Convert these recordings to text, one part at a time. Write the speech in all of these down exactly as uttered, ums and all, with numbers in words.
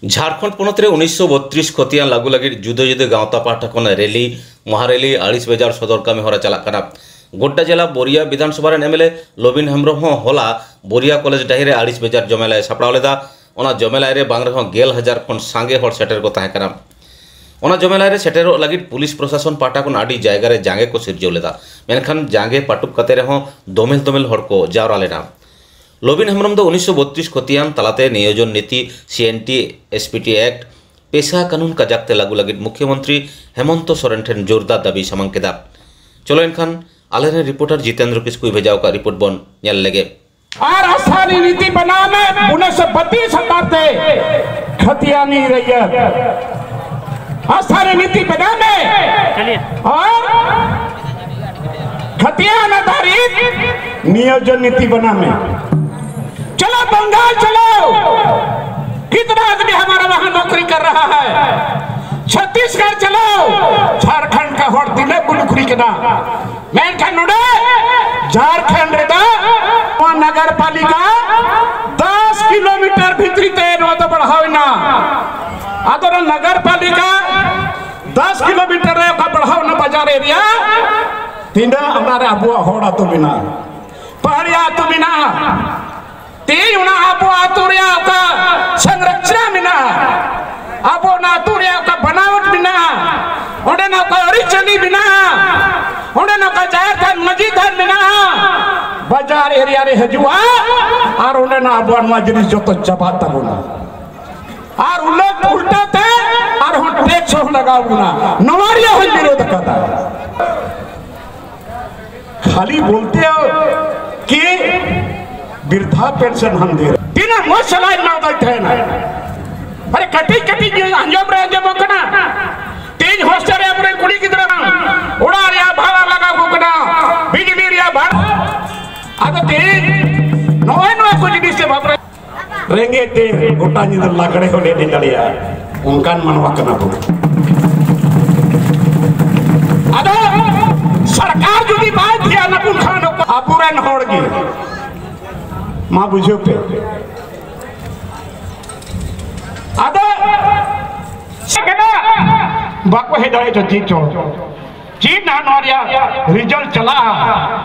ᱡᱷᱟᱲᱠᱷᱚᱸᱰ ᱯᱚᱱᱚᱛ ᱨᱮ ᱩᱱᱤᱥᱥᱚ ᱵᱚᱛᱨᱤᱥ ᱠᱷᱚᱛᱤᱭᱟᱱ ᱞᱟᱹᱜᱩ ᱞᱟᱹᱜᱤᱫ ᱡᱩᱫᱟᱹ ᱡᱩᱫᱟᱹ ᱜᱟᱶᱛᱟ ᱯᱟᱦᱴᱟ ᱠᱷᱚᱱ ᱨᱮᱞᱤ, ᱢᱚᱦᱟᱨᱮᱞᱤ, ᱟᱹᱲᱤᱥ ᱵᱮᱡᱟᱨ ᱥᱚᱫᱚᱨ ᱠᱟᱹᱢᱤ ᱦᱚᱨᱟ ᱪᱟᱞᱟᱜ ᱠᱟᱱᱟ᱾ ᱜᱳᱰᱰᱟ ᱡᱮᱞᱟ ᱵᱳᱨᱤᱭᱟ ᱵᱤᱫᱷᱟᱱᱥᱚᱵᱷᱟ ᱨᱮᱱ M L A Lobin Hembrom ᱦᱚᱸ ᱦᱚᱞᱟ ᱵᱳᱨᱤᱭᱟ ᱠᱚᱞᱮᱡᱽ ᱰᱟᱹᱦᱤ ᱨᱮ ᱟᱹᱲᱤᱥ ᱵᱮᱡᱟᱨ ᱡᱚᱢᱮᱞᱟᱭ ᱥᱟᱯᱲᱟᱣ ᱞᱮᱫᱟ᱾ ᱚᱱᱟ ᱡᱚᱢᱮᱞᱟᱭ ᱨᱮ ᱵᱟᱝ ᱨᱮᱦᱚᱸ ᱜᱮᱞ ᱦᱟᱡᱟᱨ ᱠᱷᱚᱱ ᱥᱟᱸᱜᱮ ᱦᱚᱲ ᱥᱮᱴᱮᱨ ᱠᱚ ᱛᱟᱦᱮᱸ ᱠᱟᱱᱟ᱾ ᱚᱱᱟ ᱡᱚᱢᱮᱞᱟᱭ ᱨᱮ ᱥᱮᱴᱮᱨᱚᱜ ᱞᱟᱹᱜᱤᱫ ᱯᱩᱞᱤᱥ ᱯᱨᱚᱥᱟᱥᱚᱱ ᱯᱟᱦᱴᱟ ᱠᱷᱚᱱ ᱟᱹᱰᱤ ᱡᱟᱭᱜᱟ ᱨᱮ ᱡᱟᱸᱜᱮ ᱠᱚ ᱥᱤᱨᱡᱟᱹᱣ ᱞᱮᱫᱟ, ᱢᱮᱱᱠᱷᱟᱱ ᱡᱟᱸᱜᱮ ᱯᱟᱹᱴᱩᱵ ᱠᱟᱛᱮ ᱨᱮᱦᱚᱸ ᱫᱚᱢᱮᱞ ᱫᱚᱢᱮᱞ ᱦᱚᱲ ᱠᱚ ᱡᱟᱣᱨᱟ ᱞᱮᱱᱟ᱾ ᱞᱚᱵᱤᱱ ᱦᱮᱢᱵᱨᱚᱢ ᱫᱚ ᱩᱱᱤᱥᱥᱚ ᱵᱚᱛᱨᱤᱥ ᱠᱷᱚᱛᱤᱭᱟᱱ ᱛᱟᱞᱟᱛᱮ ᱱᱤᱭᱳᱡᱚᱱ ᱱᱤᱛᱤ, C N T, S P T act, ᱯᱮᱥᱟ ᱠᱟᱹᱱᱩᱱ ᱠᱟᱡᱟᱠ ᱛᱮ ᱞᱟᱹᱜᱩ ᱞᱟᱹᱜᱤᱫ ᱢᱩᱠᱷᱭᱚᱢᱚᱱᱛᱨᱤ ᱦᱮᱢᱚᱱᱛᱚ ᱥᱚᱨᱮᱱ ᱴᱷᱮᱱ ᱡᱳᱨᱫᱟᱨ ᱫᱟᱹᱵᱤ ᱥᱟᱢᱟᱝ ᱠᱮᱫᱟ᱾ ᱪᱚᱞᱚ ᱮᱱᱠᱷᱟᱱ ᱟᱞᱮᱨᱮᱱ ᱨᱤᱯᱳᱨᱴᱟᱨ ᱡᱤᱛᱮᱱᱫᱨᱚ ᱠᱤᱥᱠᱩᱭ ᱵᱷᱮᱡᱟ ᱟᱠᱟᱫ ᱨᱤᱯᱳᱨᱴ ᱵᱚᱱ ᱧᱮᱞ ᱞᱮᱜᱮ᱾ और स्थानीय नीति बनाने उन्नीस सौ बत्तीस हटाते खतियानी रैयत स्थानीय नीति बनाने और खतियान आधारित नियोजन नीति बनाने। चलो बंगाल चलो, कितना आदमी हमारा वहां नौकरी कर रहा है। छत्तीसगढ़ चलो, झारखंड का हर दिन नौकरी करना। ᱢᱮᱱᱠᱷᱟᱱ ᱱᱚᱰᱮ ᱡᱷᱟᱲᱠᱷᱚᱸᱰ ᱨᱮᱫᱚ ᱱᱚᱣᱟ ᱱᱟᱜᱟᱨ ᱯᱟᱞᱤᱠᱟ ᱫᱚᱥ ᱠᱤᱞᱳᱢᱤᱴᱟᱨ ᱵᱷᱤᱛᱨᱤ ᱛᱮ ᱱᱚᱣᱟ ᱫᱚ ᱵᱟᱲᱦᱟᱣ ᱮᱱᱟ᱾ ᱟᱫᱚ ᱱᱚᱣᱟ ᱱᱟᱜᱟᱨ ᱯᱟᱞᱤᱠᱟ ᱫᱚᱥ ᱠᱤᱞᱳᱢᱤᱴᱟᱨ ᱨᱮ ᱚᱠᱟ ᱵᱟᱲᱦᱟᱣ ᱮᱱᱟ ᱵᱟᱡᱟᱨ ᱮᱨᱤᱭᱟ, ᱛᱤᱱᱟᱹᱜ ᱚᱱᱟ ᱨᱮ ᱟᱵᱚᱣᱟᱜ ᱦᱚᱲ ᱟᱹᱛᱩ ᱢᱮᱱᱟᱜᱼᱟ, ᱯᱟᱦᱟᱲᱤᱭᱟ ᱟᱹᱛᱩ ᱢᱮᱱᱟᱜᱼᱟ᱾ ᱛᱮᱦᱮᱧ ᱚᱱᱟ ᱟᱵᱚ ᱟᱹᱛᱩ ᱨᱮᱭᱟᱜ ᱚᱠᱟ ᱥᱚᱝᱨᱚᱪᱱᱟ ᱢᱮᱱᱟᱜᱼᱟ, ᱟᱵᱚ ᱚᱱᱟ ᱟᱹᱛᱩ ᱨᱮᱭᱟᱜ ᱚᱠᱟ ᱵᱟᱱᱟᱣᱟᱴ ᱢᱮᱱᱟᱜᱼᱟ, ᱚᱸᱰᱮᱱᱟᱜ ᱚᱠᱟ ᱟᱹᱨᱤᱪᱟᱹᱞᱤ ᱢᱮᱱᱟᱜᱼᱟ, ᱚᱸᱰᱮᱱᱟᱜ ᱚᱠᱟ ᱡᱟᱦᱮᱨ ᱛᱷᱟᱱ, ᱢᱟᱹᱡᱷᱤ ᱛᱷᱟᱱ ᱢᱮᱱᱟᱜᱼᱟ, ᱵᱟᱡᱟᱨ ᱮᱨᱤᱭᱟ ᱨᱮ ᱦᱤᱡᱩᱜᱼᱟ ᱟᱨ ᱚᱸᱰᱮᱱᱟᱜ ᱟᱵᱚᱣᱟᱜ ᱱᱚᱣᱟ ᱡᱤᱱᱤᱥ ᱡᱚᱛᱚ ᱪᱟᱵᱟᱜ ᱛᱟᱵᱚᱱᱟ᱾ ᱟᱨ ᱩᱞᱴᱟᱹ ᱩᱞᱴᱟᱹ ᱛᱮ ᱟᱨᱦᱚᱸ ᱴᱮᱠᱥ ᱦᱚᱸ ᱞᱟᱜᱟᱣ ᱵᱚᱱᱟ᱾ ᱱᱚᱣᱟ ᱨᱮᱭᱟᱜ ᱦᱚᱸᱧ ᱵᱤᱨᱳᱫ ᱟᱠᱟᱫᱟ᱾ खाली बोलते हो कि वृद्धा पेंशन हम दे रहे हैं। ᱛᱤᱱᱟᱹᱜ ᱢᱚᱡᱽ ᱥᱟᱞᱟᱭ ᱮᱢᱟᱣᱟᱫᱟᱭ ᱛᱟᱦᱮᱱᱟ᱾ ᱟᱨᱮ ᱠᱟᱹᱴᱤᱡ ᱠᱟᱹᱴᱤᱡ ᱜᱮ ᱟᱸᱡᱚᱢ ᱨᱮ ᱟᱸᱡᱚᱢᱚᱜ ᱠᱟᱱᱟ᱾ ᱛᱮᱦᱮᱧ ᱦᱳᱥᱴᱮᱞ ᱨᱮ ᱟᱵᱚᱨᱮᱱ ᱠᱩᱲᱤ ᱜᱤᱫᱽᱨᱟᱹ ᱵᱟᱝ, ᱚᱲᱟᱜ ᱨᱮᱭᱟᱜ ᱵᱷᱟᱲᱟ ᱞᱟᱜᱟᱣ ᱠᱚ ᱠᱟᱱᱟ, ᱵᱤᱡᱽᱞᱤ ᱨᱮᱭᱟᱜ ᱵᱷᱟᱲᱟ᱾ ᱟᱫᱚ ᱛᱮᱦᱮᱧ ᱱᱚᱜᱼᱚᱭ ᱱᱚᱣᱟ ᱠᱚ ᱡᱤᱱᱤᱥ ᱛᱮ ᱵᱟᱯᱞᱟ ᱨᱮᱸᱜᱮᱡ ᱛᱮ ᱜᱚᱴᱟ ᱧᱤᱫᱟᱹ ᱞᱟᱜᱽᱲᱮ ᱦᱚᱸᱞᱮ ᱮᱱᱮᱡ ᱫᱟᱲᱮᱭᱟᱜᱼᱟ, ᱚᱱᱠᱟᱱ ᱢᱟᱱᱣᱟ ᱠᱟᱱᱟ ᱵᱚᱱ᱾ ᱟᱫᱚ ᱥᱚᱨᱠᱟᱨ ᱡᱩᱫᱤ ᱵᱟᱭ ᱫᱷᱮᱭᱟᱱ ᱟᱵᱚᱱ ᱠᱷᱟᱱ ᱟᱵᱚᱨᱮᱱ ᱦᱚᱲ ᱜᱮ, ᱢᱟ ᱵᱩᱡᱷᱟᱹᱣ ᱯᱮ, ᱟᱫᱚ ᱵᱟᱠᱚ ᱦᱮᱡ ᱫᱟᱲᱮᱭᱟᱜᱼᱟ ᱪᱮᱫ ᱪᱚ᱾ ᱪᱮᱫ ᱱᱟᱦᱟᱜ ᱱᱚᱣᱟ ᱨᱮᱭᱟᱜ ᱨᱤᱡᱟᱞᱴ ᱪᱟᱞᱟᱜᱼᱟ?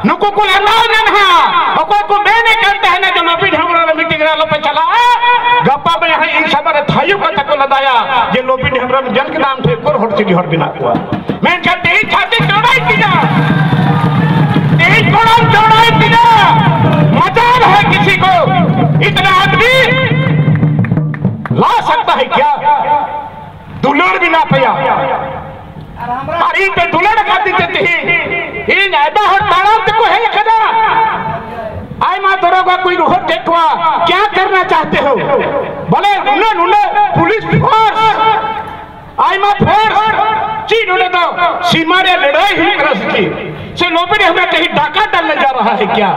ᱱᱩᱠᱩ ᱠᱚ ᱞᱟᱸᱫᱟᱣ ᱧᱟ ᱱᱟᱦᱟᱜ᱾ ᱚᱠᱚᱭ ᱠᱚ ᱢᱮᱱᱮᱫ ᱠᱟᱱ ᱛᱟᱦᱮᱱᱟ ᱡᱮ ᱞᱚᱵᱤᱱ ᱦᱮᱢᱵᱨᱚᱢ ᱨᱮ ᱢᱤᱴᱤᱝ ᱨᱮ ᱟᱞᱚᱯᱮ ᱪᱟᱞᱟᱜᱼᱟ, ᱜᱟᱯᱟ ᱢᱮᱭᱟᱝ ᱤᱧ ᱥᱟᱢᱟᱝ ᱨᱮ ᱛᱷᱟᱭᱚ ᱠᱟᱛᱮ ᱠᱚ ᱞᱟᱸᱫᱟᱭᱟ ᱡᱮ ᱞᱚᱵᱤᱱ ᱦᱮᱢᱵᱨᱚᱢ ᱧᱮᱞ ᱠᱮᱫᱟ ᱟᱢ ᱴᱷᱮᱱ ᱩᱠᱩᱨ ᱦᱚᱲ ᱪᱤᱞᱤ ᱦᱚᱲ ᱢᱮᱱᱟᱜ ᱠᱚᱣᱟ᱾ ᱢᱮᱱᱠᱷᱟᱱ ᱛᱮᱦᱮᱧ ᱪᱷᱟᱹᱛᱤᱠ ᱪᱚᱲᱟᱭ ᱛᱤᱧᱟ, ᱛᱮᱦᱮᱧ ᱠᱚᱲᱟᱢ ᱪᱚᱲᱟᱭ ᱛᱤᱧᱟ, ᱢᱟᱡᱟᱞ ᱦᱮ ᱠᱤᱥᱤ ᱠᱚ ᱤᱛᱱᱟ ᱟᱫᱢᱤ ᱞᱟ ᱥᱟᱠᱛᱟ ᱦᱮ ᱠᱭᱟ? ᱫᱩᱞᱟᱹᱲ ᱢᱮᱱᱟᱜ ᱯᱮᱭᱟ᱾ ᱟᱨ ᱤᱧ ᱯᱮ ᱫᱩᱞᱟᱹᱲ ᱟᱠᱟᱫᱤᱧ ᱛᱮ ᱛᱮᱦᱮᱧ ᱤᱧ ᱟᱭᱢᱟ ᱦᱚᱲ ᱛᱟᱲᱟᱢ ᱛᱮᱠᱚ ᱦᱮᱡ ᱟᱠᱟᱱᱟ᱾ ᱟᱭᱢᱟ ᱫᱚᱨᱚᱜᱟ ᱠᱚᱧ ᱨᱩᱦᱮᱫ ᱠᱮᱫ ᱠᱚᱣᱟ, ᱠᱭᱟ ᱠᱟᱨᱱᱟ ᱪᱟᱦᱛᱮ ᱦᱳ? ᱵᱚᱞᱮ ᱱᱩᱱᱟᱹᱜ ᱱᱩᱱᱟᱹᱜ ᱯᱩᱞᱤᱥ ᱯᱷᱳᱨᱥ, ᱟᱭᱢᱟ ᱯᱷᱳᱨᱥ, ᱪᱮᱫ ᱱᱚᱰᱮ ᱫᱚ ᱥᱤᱢᱟ ᱨᱮ ᱞᱟᱹᱲᱦᱟᱹᱭ ᱦᱩᱭᱩᱜ ᱠᱟᱱᱟ ᱥᱮ ᱪᱮᱫ? ᱥᱮ ᱞᱚᱵᱤ ᱨᱮ ᱦᱢᱮ ᱠᱟᱹᱦᱤ ᱰᱟᱠᱟ ᱰᱟᱞᱱᱮ ᱡᱟ ᱨᱟᱦᱟ ᱦᱮ ᱠᱭᱟ?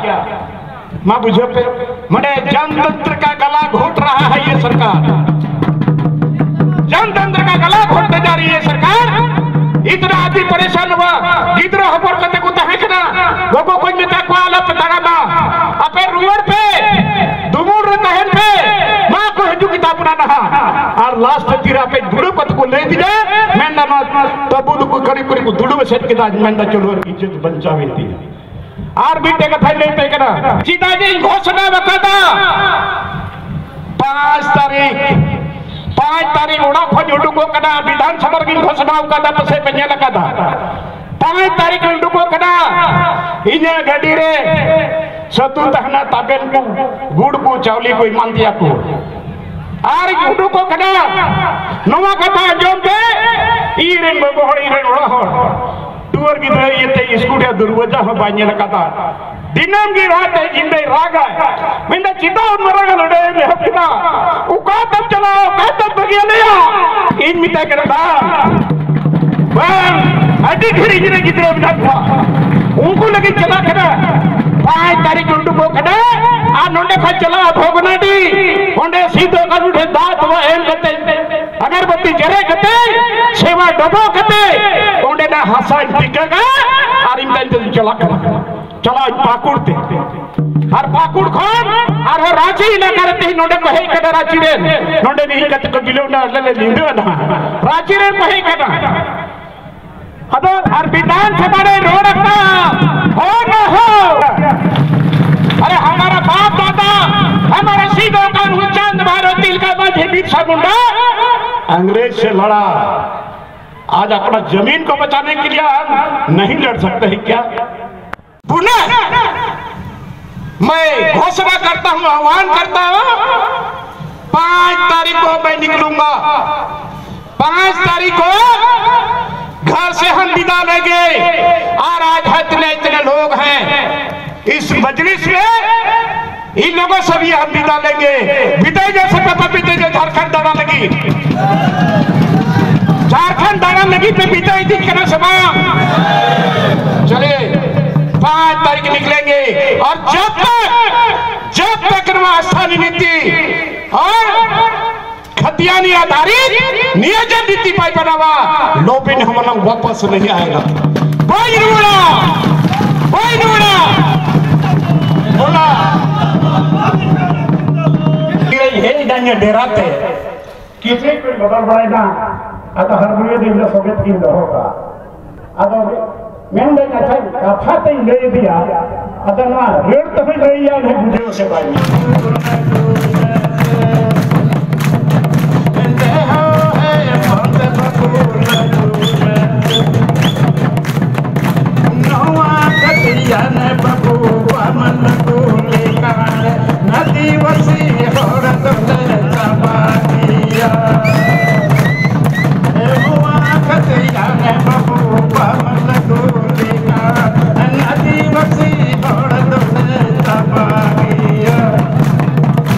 ᱢᱟ ᱵᱩᱡᱷᱟᱹᱣ ᱯᱮ, ᱢᱟᱱᱮ ᱡᱱᱛᱚᱱᱛᱨᱚ ᱠᱟ ᱜᱟᱞᱟ ᱜᱷᱩᱴ ᱨᱟᱦᱟ ᱦᱟᱭ ᱭᱮ ᱥᱚᱨᱠᱟᱨ, ᱡᱱᱛᱚᱱᱛᱨᱚ ᱠᱟ ᱜᱟᱞᱟ ᱜᱷᱩᱴ ᱡᱟ ᱨᱟᱦᱟ ᱦᱟᱭ ᱥᱚᱨᱠᱟᱨ᱾ ᱤᱛᱱᱟ ᱟᱹᱰᱤ ᱯᱟᱨᱮᱥᱟᱱ ᱦᱩᱣᱟ᱾ ᱜᱤᱫᱽᱨᱟᱹ ᱦᱚᱯᱚᱱ ᱠᱟᱛᱮ ᱠᱚ ᱛᱟᱦᱮᱸ ᱠᱟᱱᱟ, ᱜᱚᱜᱚ ᱠᱚᱧ ᱢᱮᱛᱟ ᱠᱚᱣᱟ, "ᱟᱞᱚ ᱯᱮ ᱛᱟᱲᱟᱢᱟ, ᱟᱯᱮ ᱨᱩᱣᱟᱹᱲ ᱯᱮ, ᱫᱩᱢᱩᱲ ᱨᱮ ᱛᱟᱦᱮᱱ ᱯᱮ, ᱢᱟ ᱠᱚ ᱦᱤᱡᱩᱜ ᱜᱮᱛᱟ ᱵᱚᱱᱟ ᱱᱟᱦᱟᱜ᱾" ᱟᱨ ᱞᱟᱥᱴ ᱛᱤᱨᱮ ᱟᱯᱮ ᱫᱩᱲᱩᱵ ᱠᱟᱛᱮ ᱠᱚ ᱞᱟᱹᱭ ᱫᱤᱧᱟ, ᱢᱮᱱᱫᱟ, "ᱱᱚᱣᱟ ᱛᱟᱹᱵᱩ ᱫᱚᱠᱚ ᱠᱟᱹᱨᱤ ᱠᱚᱨᱮ ᱠᱚ ᱫᱩᱲᱩᱵ ᱮᱥᱮᱫ ᱠᱮᱫᱟ", ᱢᱮᱱᱫᱟ, "ᱪᱚᱞᱚ ᱤᱡᱽᱡᱚᱛ ᱵᱟᱧᱪᱟᱣ ᱮᱱ ᱛᱤᱧᱟ᱾" ᱟᱨ ᱢᱤᱫᱴᱮᱡ ᱠᱟᱛᱷᱟᱧ ᱞᱟᱹᱭ ᱯᱮ ᱠᱟᱱᱟ, ᱪᱮᱫᱟᱜ ᱡᱮᱧ ᱜᱷᱳᱥᱚᱱᱟ ᱟᱠᱟᱫᱟ ᱯᱟᱸᱪ ᱛᱟᱹᱨᱤᱠᱷ, ᱯᱟᱸᱪ ᱛᱟᱹᱨᱤᱠᱷ ᱚᱲᱟᱜ ᱠᱷᱚᱱ ᱩᱰᱩᱠᱚᱜ ᱠᱟᱱᱟ, ᱵᱤᱫᱷᱟᱱ ᱥᱚᱵᱷᱟ ᱨᱮᱜᱤᱧ ᱜᱷᱳᱥᱚᱱᱟ ᱟᱠᱟᱫᱟ, ᱯᱟᱥᱮᱡ ᱯᱮ ᱧᱮᱞ ᱟᱠᱟᱫᱟ᱾ ᱯᱟᱸᱪ ᱛᱟᱹᱨᱤᱠᱷ ᱩᱰᱩᱠᱚᱜ ᱠᱟᱱᱟ, ᱤᱧᱟᱹᱜ ᱜᱟᱹᱰᱤ ᱨᱮ ᱥᱟᱹᱛᱩ ᱛᱟᱦᱮᱱᱟ, ᱛᱟᱵᱮᱱ ᱠᱚ, ᱜᱩᱲ ᱠᱚ, ᱪᱟᱣᱞᱮ ᱠᱚ, ᱮᱢᱟᱱ ᱛᱮᱭᱟᱜ ᱠᱚ᱾ ᱟᱨᱤᱧ ᱩᱰᱩᱠᱚᱜ ᱠᱟᱱᱟ, ᱱᱚᱣᱟ ᱠᱟᱛᱷᱟ ᱟᱸᱡᱚᱢ ᱛᱮ ᱤᱧ ᱨᱮᱱ ᱵᱟᱹᱵᱩ ᱦᱚᱲ, ᱤᱧ ᱨᱮᱱ ᱚᱲᱟᱜ ᱦᱚᱲ, ᱴᱩᱣᱟᱹᱨ ᱜᱤᱫᱽᱨᱟᱹ ᱤᱭᱟᱹᱛᱮ ᱥᱠᱩᱞ ᱨᱮᱭᱟᱜ ᱫᱚᱨᱣᱟᱡᱟ ᱦᱚᱸ ᱵᱟᱭ ᱧᱮᱞ ᱟᱠᱟᱫᱟ᱾ ᱫᱤᱱᱟᱹᱢ ᱜᱮ ᱨᱟᱜ ᱛᱮ ᱧᱤᱫᱟᱹᱭ ᱨᱟᱜᱟ, ᱢᱮᱱᱫᱟ, "ᱪᱮᱫᱟᱜ ᱩᱱ ᱢᱟᱨᱟᱝ ᱞᱟᱹᱲᱦᱟᱹᱭ ᱮᱢ ᱮᱦᱚᱵ ᱠᱮᱫᱟ? ᱚᱠᱟ ᱛᱮᱢ ᱪᱟᱞᱟᱣᱟ, ᱚᱠᱟ ᱛᱮᱢ ᱵᱟᱹᱜᱤᱭᱟ ᱞᱮᱭᱟ?" ᱤᱧ ᱢᱮᱛᱟᱭ ᱠᱟᱱᱟ, "ᱵᱟᱝ, ᱵᱟᱝ, ᱟᱹᱰᱤ ᱰᱷᱮᱨ ᱤᱧ ᱨᱮᱱ ᱜᱤᱫᱽᱨᱟᱹ ᱢᱮᱱᱟᱜ ᱠᱚᱣᱟ, ᱩᱱᱠᱩ ᱞᱟᱹᱜᱤᱫ ᱪᱟᱞᱟᱜ ᱠᱟᱱᱟ᱾" ᱯᱟᱸᱪ ᱛᱟᱹᱨᱤᱠᱷ ᱩᱰᱩᱠᱚᱜ ᱠᱟᱱᱟ ᱟᱨ ᱱᱚᱸᱰᱮ ᱠᱷᱚᱱ ᱪᱟᱞᱟᱜᱼᱟ ᱵᱷᱚᱜᱽᱱᱟᱰᱤ, ᱚᱸᱰᱮ ᱥᱤᱫᱩ ᱠᱟᱹᱱᱦᱩ ᱴᱷᱮᱱ ᱫᱟᱜ ᱛᱚᱣᱟ ᱮᱢ ᱠᱟᱛᱮ, ᱟᱜᱚᱨᱵᱟᱹᱛᱤ ᱡᱮᱨᱮᱫ ᱠᱟᱛᱮ, ᱥᱮᱵᱟ ᱰᱚᱵᱚᱜ ᱠᱟᱛᱮ, ᱚᱸᱰᱮᱱᱟᱜ ᱦᱟᱥᱟᱧ ᱴᱤᱠᱟᱹᱜᱟ ᱟᱨᱤᱧ ᱛᱮ ᱪᱟᱞᱟᱜ ᱠᱟᱱᱟ᱾ ᱪᱟᱞᱟᱜ ᱯᱟᱹᱠᱩᱲ ᱛᱮ᱾ ᱟᱨ ᱯᱟᱹᱠᱩᱲ ᱠᱷᱚᱱ ᱟᱨᱦᱚᱸ ᱨᱟᱸᱪᱤ ᱮᱞᱟᱠᱟ ᱨᱮ ᱛᱮᱦᱮᱧ ᱱᱚᱰᱮ ᱠᱚ ᱦᱮᱡ ᱠᱟᱱᱟ, ᱨᱟᱸᱪᱤ ᱨᱮᱱ᱾ ᱱᱚᱰᱮ ᱦᱮᱡ ᱠᱟᱛᱮ ᱠᱚ ᱵᱤᱞᱟᱹᱣ ᱮᱱᱟ, ᱟᱞᱮ ᱞᱮ ᱧᱤᱫᱟᱹ ᱮᱱᱟ᱾ ᱨᱟᱸᱪᱤ ᱨᱮᱱ ᱠᱚ ᱦᱮᱡ ᱠᱟᱱᱟ᱾ ᱟᱫᱚ ᱟᱨ ᱵᱤᱫᱷᱟᱱ ᱥᱚᱵᱷᱟ ᱨᱮ ᱨᱚᱲ ᱟᱠᱟᱫᱟ, ᱦᱚ ᱱᱚ ᱦᱚ᱾ ᱟᱨᱮ ᱦᱟᱢᱟᱨᱟ ᱵᱟᱯ ᱫᱟᱫᱟ, ᱦᱟᱢᱟᱨᱟ ᱥᱤᱫᱚ ᱠᱟᱹᱱᱦᱩ ᱪᱟᱸᱫ ᱵᱷᱟᱭᱨᱚ ᱛᱤᱞᱠᱟ ᱢᱟᱹᱡᱷᱤ ᱵᱤᱨᱥᱟ ᱢᱩंᱰᱟ अंग्रेज से लड़ा, आज अपना जमीन को बचाने के लिए हम नहीं लड़ सकते हैं क्या? पुनः मैं घोषणा करता हूं, आह्वान करता हूं, पांच तारीख को मैं निकलूंगा। पांच तारीख को घर से हम विदा लेंगे। और आज इतने इतने लोग हैं इस मजलिस में, इन लोगों से भी हम विदा लेंगे। विदाई जैसे पापा विदाई जो झारखंड दाना लगी, झारखंड दाना लगी पे विदाई दिन करना समा। चलिए, पांच तारीख निकलेंगे। और जब तक जब तक नवा स्थानीय नीति और खतियानी आधारित नियोजन नीति पाई बनावा, लोबिन हमला वापस नहीं आएगा। By Rura, by Rura. बोला। ये, ये डांगे डेराते। ᱠᱤᱪᱨᱤᱡ ᱠᱚ ᱵᱚᱫᱚᱞ ᱵᱟᱲᱟᱭᱮᱱᱟ᱾ ᱟᱫᱚ ᱦᱟᱨᱢᱳᱱᱤᱭᱟᱢ ᱫᱚ ᱤᱧ ᱫᱚ ᱥᱚᱸᱜᱮ ᱛᱮᱜᱤᱧ ᱫᱚᱦᱚ ᱠᱟᱜᱼᱟ᱾ ᱟᱫᱚ ᱢᱮᱱᱫᱟᱹᱧ, ᱟᱪᱪᱷᱟ, ᱠᱟᱛᱷᱟ ᱛᱮᱧ ᱞᱟᱹᱭ ᱤᱫᱤᱭᱟ, ᱟᱫᱚ ᱱᱚᱣᱟ ᱨᱟᱹᱲ ᱛᱮᱦᱚᱸᱧ ᱞᱟᱹᱭ ᱟᱭᱟ, ᱩᱱᱤ ᱵᱩᱡᱷᱟᱹᱣ ᱥᱮ ᱵᱟᱭ ᱵᱩᱡᱷᱟᱹᱣ᱾ ᱱᱚᱣᱟ ᱠᱷᱟᱹᱛᱤᱭᱟᱱ ᱵᱟᱹᱵᱩ ᱵᱟᱢ ᱞᱟᱹᱴᱩ ᱞᱮᱠᱟᱱ ᱟᱹᱫᱤᱵᱟᱹᱥᱤ ᱦᱚᱲ ᱫᱚᱞᱮ ᱪᱟᱵᱟ ᱜᱮᱭᱟ᱾ ᱱᱚᱣᱟ ᱠᱷᱟᱹᱛᱤᱭᱟᱱ ᱵᱟᱹᱵᱩ ᱵᱟᱢ ᱞᱟᱹᱴᱩ ᱞᱮᱠᱟᱱ ᱟᱹᱫᱤᱵᱟᱹᱥᱤ ᱦᱚᱲ ᱫᱚᱞᱮ ᱪᱟᱵᱟ ᱜᱮᱭᱟ᱾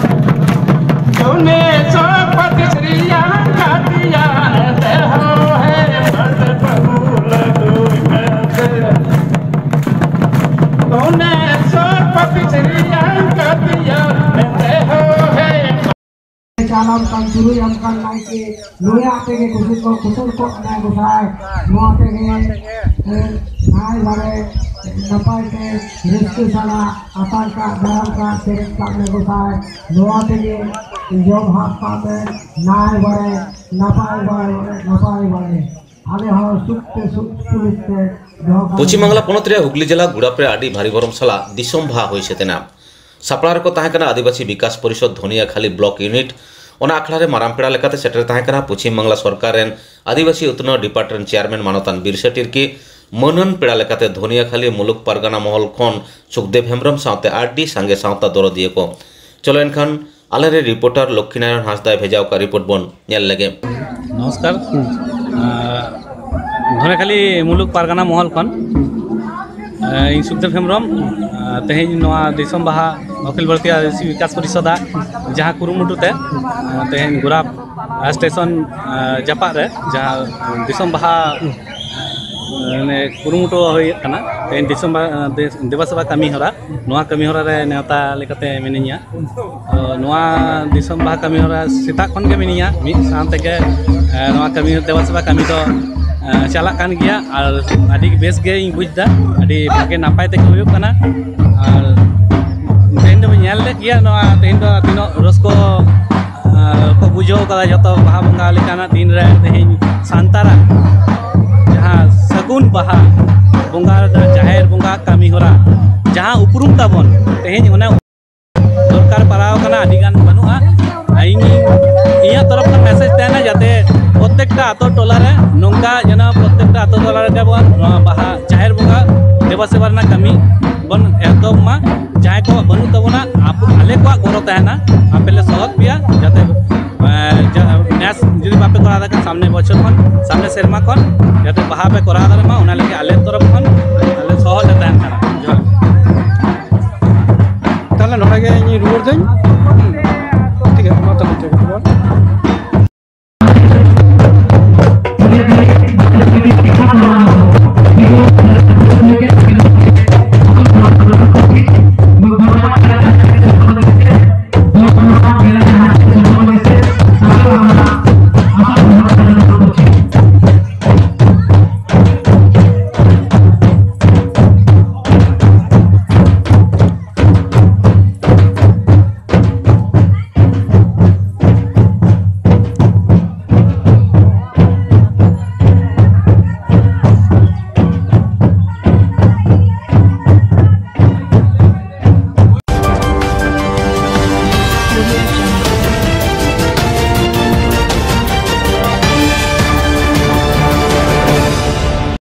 ᱛᱩᱱᱮ ᱥᱚᱯᱟᱛᱤ ᱥᱨᱤᱭᱟ ᱠᱟᱛᱤᱭᱟ ᱛᱮᱦᱚ ᱦᱮ ᱢᱟᱨᱫ ᱯᱟᱜᱩᱞ ᱫᱩᱭ ᱢᱮᱱᱛᱮ᱾ ᱛᱩᱱᱮ ᱥᱚᱯᱟᱛᱤ ᱥᱨᱤᱭᱟ ᱠᱟᱛᱤᱭᱟ ᱛᱮᱦᱚ ᱦᱮ ᱪᱟᱞᱟᱣ ᱠᱟᱱ ᱛᱩᱨᱩᱭ ᱟᱱᱠᱟᱱ ᱱᱟᱭᱠᱮ, ᱱᱩᱭᱟᱜ ᱛᱮᱜᱮ ᱠᱩᱥᱤ ᱠᱚ ᱠᱩᱥᱩᱨ ᱠᱚᱜ ᱢᱮ ᱜᱚᱸᱥᱟᱭ, ᱱᱚᱣᱟ ᱛᱮᱜᱮ, ᱮ, ᱱᱟᱭ ᱵᱟᱲᱮ ᱱᱟᱯᱟᱭ ᱛᱮ ᱨᱟᱹᱥᱠᱟᱹ ᱥᱟᱞᱟᱜ ᱟᱛᱟᱝ ᱠᱟᱜ, ᱫᱟᱨᱟᱢ ᱠᱟᱜ, ᱥᱮᱨᱮᱧ ᱠᱟᱜ ᱢᱮ ᱜᱚᱸᱥᱟᱭ, ᱱᱚᱣᱟ ᱛᱮᱜᱮ ᱡᱚᱢ ᱦᱟᱯ ᱠᱟᱜ ᱢᱮ ᱱᱟᱭ ᱵᱟᱲᱮ, ᱱᱟᱯᱟᱭ ᱵᱟᱲᱮ, ᱱᱟᱯᱟᱭ ᱵᱟᱲᱮ, ᱟᱞᱮ ᱦᱚᱸ ᱥᱩᱠ ᱛᱮ ᱥᱩᱠ ᱥᱩᱞᱩᱠ ᱛᱮ ᱫᱚᱦᱚ ᱠᱟᱜ ᱯᱚᱪᱷᱤᱢ ᱢᱮ᱾ ᱵᱟᱝᱞᱟ ᱯᱚᱱᱚᱛ ᱨᱮᱭᱟᱜ ᱦᱩᱜᱽᱞᱤ ᱡᱮᱞᱟ ᱜᱩᱲᱟᱯ ᱨᱮ ᱟᱹᱰᱤ ᱵᱷᱟᱨᱤ ᱵᱷᱚᱨᱚᱢ ᱥᱟᱞᱟᱜ ᱫᱤᱥᱚᱢ ᱵᱟᱦᱟ ᱦᱩᱭ ᱥᱟᱹᱛ ᱮᱱᱟ᱾ ᱥᱟᱯᱲᱟᱣ ᱨᱮᱠᱚ ᱛᱟᱦᱮᱸ ᱠᱟᱱᱟ ᱟᱹᱫᱤᱵᱟᱹᱥᱤ ᱵᱤᱠᱟᱥ ᱯᱚᱨᱤᱥᱚᱫᱽ ᱫᱷᱚᱱᱤᱭᱟᱠᱷᱟᱞᱤ ᱵᱞᱚᱠ ᱤᱭᱩᱱᱤᱴ᱾ ᱚᱱᱟ ᱟᱠᱷᱲᱟ ᱨᱮ ᱢᱟᱨᱟᱝ ᱯᱮᱲᱟ ᱞᱮᱠᱟᱛᱮ ᱥᱮᱴᱮᱨ ᱛᱟᱦᱮᱸ ᱠᱟᱱᱟ ᱯᱚᱪᱷᱤᱢ ᱵᱟᱝᱞᱟ ᱥᱚᱨᱠᱟᱨ ᱨᱮᱱ ᱟᱹᱫᱤᱵᱟᱹᱥᱤ ᱩᱛᱱᱟᱹᱣ ᱰᱤᱯᱟᱨᱴᱢᱮᱱᱴ ᱪᱮᱭᱟᱨᱢᱮᱱ ᱢᱟᱱᱚᱛᱟᱱ ᱵᱤᱨᱥᱟ ᱴᱤᱨᱠᱤ᱾ ᱢᱟᱹᱱᱟᱱ ᱯᱮᱲᱟ ᱞᱮᱠᱟᱛᱮ ᱫᱷᱚᱱᱤᱭᱟᱠᱷᱟᱞᱤ ᱢᱩᱞᱩᱠ ᱯᱟᱨᱜᱟᱱᱟ ᱢᱚᱦᱚᱞ ᱠᱷᱚᱱ ᱥᱩᱠᱫᱮᱵ ᱦᱮᱢᱵᱨᱚᱢ ᱥᱟᱶᱛᱮ ᱟᱹᱰᱤ ᱥᱟᱸᱜᱮ ᱥᱟᱶᱛᱟ ᱫᱚᱨᱚᱫᱤᱭᱟᱹ ᱠᱚ᱾ ᱪᱚᱞᱚ ᱮᱱᱠᱷᱟᱱ ᱟᱞᱮᱨᱮᱱ ᱨᱤᱯᱳᱨᱴᱟᱨ ᱞᱚᱠᱠᱷᱤᱱᱟᱨᱟᱭᱚᱱ ᱦᱟᱸᱥᱫᱟᱭ ᱵᱷᱮᱡᱟ ᱟᱠᱟᱫ ᱨᱤᱯᱳᱨᱴ ᱵᱚᱱ ᱧᱮᱞ ᱞᱮᱜᱮ᱾ ᱱᱚᱢᱚᱥᱠᱟᱨ᱾ ᱟᱸ, ᱫᱷᱚᱱᱮᱠᱷᱟᱞᱤ ᱢᱩᱞᱩᱠ ᱯᱟᱨᱜᱟᱱᱟ ᱢᱚᱦᱚᱞ ᱠᱷᱚᱱ, ᱟᱸ, ᱤᱧ ᱥᱩᱠᱫᱮᱵ ᱦᱮᱢᱵᱨᱚᱢ᱾ ᱟᱸ, ᱛᱮᱦᱮᱧ ᱱᱚᱣᱟ ᱫᱤᱥᱚᱢ ᱵᱟᱦᱟ ᱚᱠᱷᱤᱞ ᱵᱷᱟᱨᱚᱛᱤᱭᱚ ᱟᱹᱫᱤᱵᱟᱹᱥᱤ ᱵᱤᱠᱟᱥ ᱯᱚᱨᱤᱥᱚᱫᱟᱜ ᱡᱟᱦᱟᱸ ᱠᱩᱨᱩᱢᱩᱴᱩ ᱛᱮ, ᱟᱸ, ᱛᱮᱦᱮᱧ ᱜᱳᱨᱟᱯ ᱥᱴᱮᱥᱚᱱ, ᱟᱸ, ᱡᱟᱯᱟᱜ ᱨᱮ ᱡᱟᱦᱟᱸ ᱫᱤᱥᱚᱢ ᱵᱟᱦᱟ, ᱟᱸ, ᱢᱟᱱᱮ ᱠᱩᱨᱩᱢᱩᱴᱩ ᱦᱩᱭᱩᱜ ᱠᱟᱱᱟ, ᱛᱮᱦᱮᱧ ᱫᱤᱥᱚᱢ ᱵᱟᱦᱟ, ᱟᱸ, ᱫᱮ-, ᱫᱮᱵᱟ ᱥᱮᱵᱟ ᱠᱟᱹᱢᱤ ᱦᱚᱨᱟ, ᱱᱚᱣᱟ ᱠᱟᱹᱢᱤ ᱦᱚᱨᱟ ᱨᱮ ᱱᱮᱣᱛᱟ ᱞᱮᱠᱟᱛᱮ ᱢᱤᱱᱟᱹᱧᱟ᱾ ᱛᱚ, ᱱᱚᱣᱟ ᱫᱤᱥᱚᱢ ᱵᱟᱦᱟ ᱠᱟᱹᱢᱤ ᱦᱚᱨᱟ ᱥᱮᱛᱟᱜ ᱠᱷᱚᱱ ᱜᱮ ᱢᱤᱱᱟᱹᱧᱟ᱾ ᱢᱤᱫ ᱥᱟᱶ ᱛᱮᱜᱮ, ᱮ, ᱱᱚᱣᱟ ᱠᱟᱹᱢᱤ, ᱫᱮᱵᱟ ᱥᱮᱵᱟ ᱠᱟᱹᱢᱤ ᱫᱚ, ᱮ, ᱪᱟᱞᱟᱜ ᱠᱟᱱ ᱜᱮᱭᱟ ᱟᱨ ᱟᱹᱰᱤ ᱵᱮᱥ ᱜᱮ ᱤᱧ ᱵᱩᱡᱽ ᱮᱫᱟ᱾ ᱟᱹᱰᱤ ᱵᱷᱟᱜᱮ ᱱᱟᱯᱟᱭ ᱛᱮᱜᱮ ᱦᱩᱭᱩᱜ ᱠᱟᱱᱟ᱾ ᱟᱨ ᱛᱮᱦᱮᱧ ᱫᱚᱵᱚᱱ ᱧᱮᱞ ᱞᱮᱫ ᱜᱮᱭᱟ ᱱᱚᱣᱟ ᱛᱮᱦᱮᱧ ᱫᱚ ᱛᱤᱱᱟᱹᱜ ᱨᱟᱹᱥᱠᱟᱹ, ᱮ, ᱠᱚ ᱵᱩᱡᱷᱟᱹᱣ ᱠᱟᱫᱟ ᱡᱚᱛᱚ ᱵᱟᱦᱟ ᱵᱚᱸᱜᱟ ᱞᱮᱠᱟᱱᱟᱜ ᱫᱤᱱ ᱨᱮ ᱛᱮᱦᱮᱧ ᱥᱟᱱᱛᱟᱲᱟᱜ ᱡᱟᱦᱟᱸ ᱥᱟᱹᱜᱩᱱ ᱵᱟᱦᱟ ᱵᱚᱸᱜᱟ ᱨᱮᱱᱟᱜ ᱡᱟᱦᱮᱨ ᱵᱚᱸᱜᱟ ᱠᱟᱹᱢᱤ ᱦᱚᱨᱟ ᱡᱟᱦᱟᱸ ᱩᱯᱨᱩᱢ ᱛᱟᱵᱚᱱ ᱛᱮᱦᱮᱧ ᱚᱱᱟ ᱫᱚᱨᱠᱟᱨ ᱯᱟᱲᱟᱣ ᱠᱟᱱᱟ, ᱟᱹᱰᱤ ᱜᱟᱱ ᱵᱟᱹᱱᱩᱜᱼᱟ᱾ ᱟᱨ ᱤᱧ, ᱤᱧᱟᱹᱜ ᱛᱚᱨᱚᱯ ᱠᱷᱚᱱ ᱢᱮᱥᱮᱡᱽ ᱛᱟᱦᱮᱱᱟ ᱡᱟᱛᱮ ᱯᱨᱚᱛᱮᱠᱴᱟ ᱟᱛᱳ ᱴᱚᱞᱟ ᱨᱮ ᱱᱚᱝᱠᱟ ᱡᱮᱱᱚ ᱯᱨᱚᱛᱮᱠᱴᱟ ᱟᱛᱳ ᱴᱚᱞᱟ ᱨᱮᱜᱮ ᱵᱚᱱ ᱱᱚᱣᱟ ᱵᱟᱦᱟ ᱡᱟᱦᱮᱨ ᱵᱚᱸᱜᱟ ᱫᱮᱵᱟ ᱥᱮᱵᱟ ᱨᱮᱱᱟᱜ ᱠᱟᱹᱢᱤ ᱵᱚᱱ ᱮᱛᱚᱦᱚᱵ ᱢᱟ᱾ ᱡᱟᱦᱟᱸᱭ ᱠᱚᱣᱟᱜ ᱵᱟᱹᱱᱩᱜ ᱛᱟᱵᱚᱱᱟ, ᱟᱵᱚ, ᱟᱞᱮ ᱠᱚᱣᱟᱜ ᱜᱚᱲᱚ ᱛᱟᱦᱮᱱᱟ, ᱟᱯᱮ ᱞᱮ ᱥᱚᱦᱚᱫ ᱯᱮᱭᱟ ᱡᱟᱛᱮ, ᱮ, ᱡᱟ-, ᱱᱮᱥ ᱡᱩᱫᱤ ᱵᱟᱯᱮ ᱠᱚᱨᱟᱣ ᱫᱟᱲᱮᱭᱟᱜ ᱠᱷᱟᱱ ᱥᱟᱢᱱᱮ ᱵᱚᱪᱷᱚᱨ ᱠᱷᱚᱱ, ᱥᱟᱢᱱᱮ ᱥᱮᱨᱢᱟ ᱠᱷᱚᱱ ᱡᱟᱛᱮ ᱵᱟᱦᱟ ᱯᱮ ᱠᱚᱨᱟᱣ ᱫᱟᱲᱮᱭᱟᱜ ᱢᱟ, ᱚᱱᱟ ᱞᱟᱹᱜᱤᱫ ᱟᱞᱮ ᱛᱚᱨᱚᱯ ᱠᱷᱚᱱ ᱟᱞᱮ ᱥᱚᱦᱚᱫ ᱞᱮ ᱛᱟᱦᱮᱱ ᱠᱟᱱᱟ᱾ ᱡᱚᱦᱟᱨ᱾ ᱛᱟᱦᱞᱮ ᱱᱚᱰᱮ ᱜᱮ ᱤᱧ ᱨᱩᱣᱟᱹᱲ ᱫᱟᱹᱧ᱾